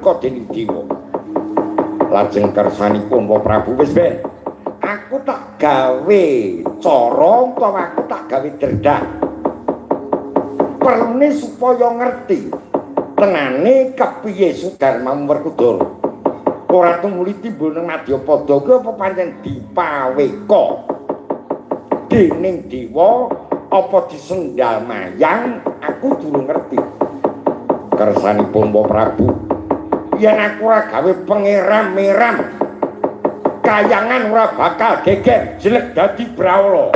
dipaweka dening dewa. Lajeng kersanipun Wa Prabu, wis ben aku tak gawe cara utawa aku tak gawe derdak. Perlune supaya ngerti tenane kepiye Sudarma Werkudara. Ora tumuli timbul nang Madyapada kuwi apa pancen dipaweka dening dewa apa disendal mayang, aku durung ngerti. Kersanipun Wa Prabu, yen aku ora gawe pengeram-eram kayangan ora bakal geger jelek dadi brawala.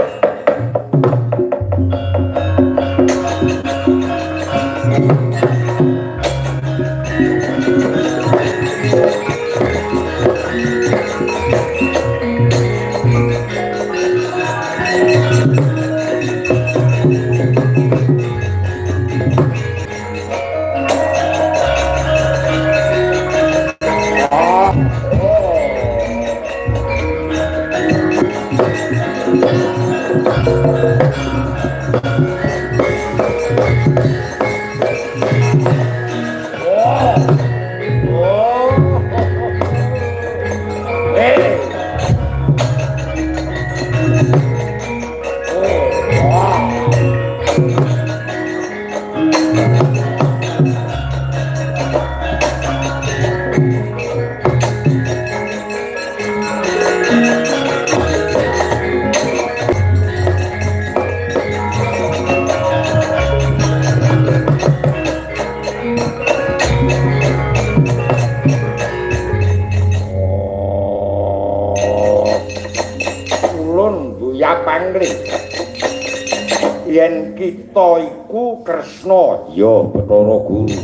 Yen kita iku Kresna ya Bathara Guru,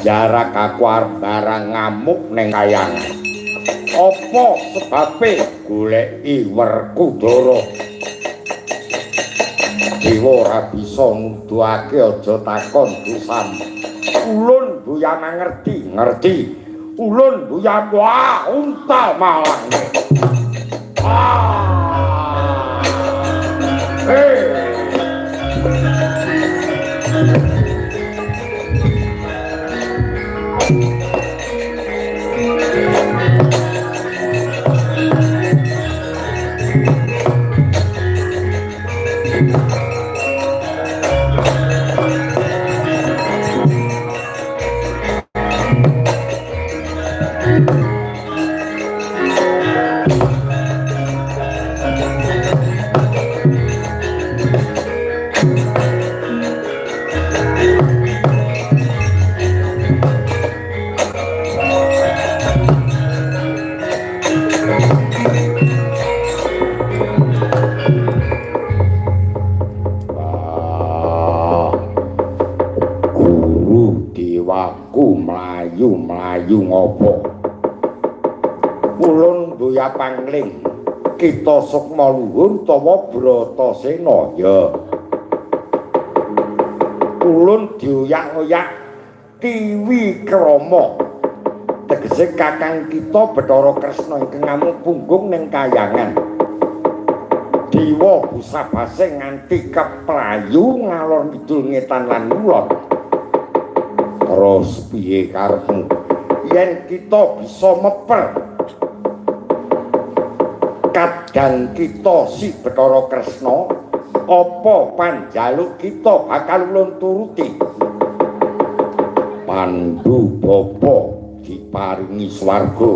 jarak aku arep barang ngamuk ning kayangan. Apa sebabe goleki Werkudara? Dewa ora bisa nuduhake, aja takon dosamu. Ulun buya mangerti, ngerti. Ulun buya wah untal malang. Ah. Hey. Mlayu-mlayu ngopo? Ulun Buya Pangling, kita sukma luhur utawa Bratasena ya. Ulun dioyak-oyak Tiwikrama. Tegese kakang kita Bathara Kresna ingkang ngamuk punggung ning kayangan. Dewa busabase nganti keplayu ngalor ngidul ngetan lan ngulon. Terus piye karepmu? Yen kita bisa meper kadang kita si Bathara Kresna, apa panjaluk kita bakal ulun turuti? Pandu bapa diparingi swarga,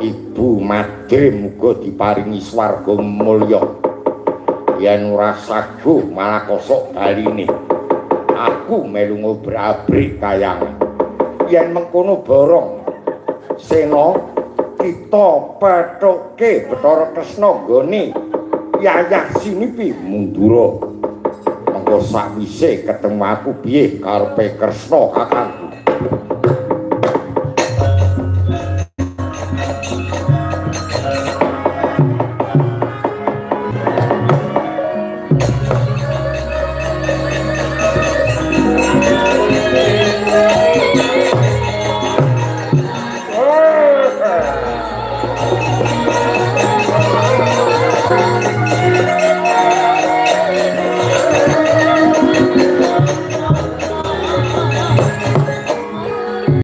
ibu madre muga diparingi swarga mulya. Yen ora saguh malah kosok baline. Aku melu ngobrak-abrik kayangan. Yen mengkono borong sena kita pethuke Bathara Kresna nggone yayah sinipi mundura. Mengko sakwise ketemu aku piye karepe Kresna Kakang?